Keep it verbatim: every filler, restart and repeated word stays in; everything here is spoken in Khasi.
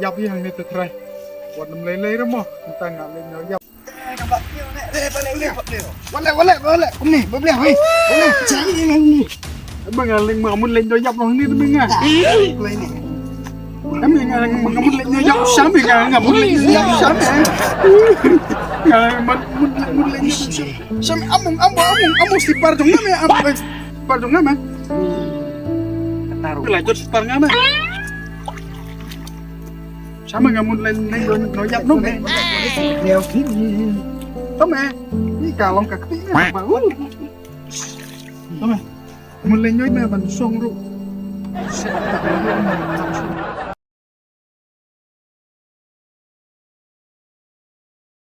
Ïap ïa hangne te trai. Wat nym lei lei re mo. Mynta nga lei ñiew ïap. Wale, wale, wale. Kumne, ba bleh, hei. Wale, jang ïa hangne. Ba nga lei ma mut lei ñiew ïap hangne te mynta. Lei ne. Em nga lei ma mut lei ñiew ïap sham nga, nga mut lei ñiew ïap sham. Nga lei ma mut, mut lei ñiew ïap sham. Sham amung, amung, amung, amung slipar jong nga me, amung slipar jong nga me. Kata ruh. Lai jot slipar nga me. Sham nga mut lei, lei ñiew ïap no me. Tome. Ni ka long ka kti me. Ba u. Tome. Mut lei ñiew me ban song ruh.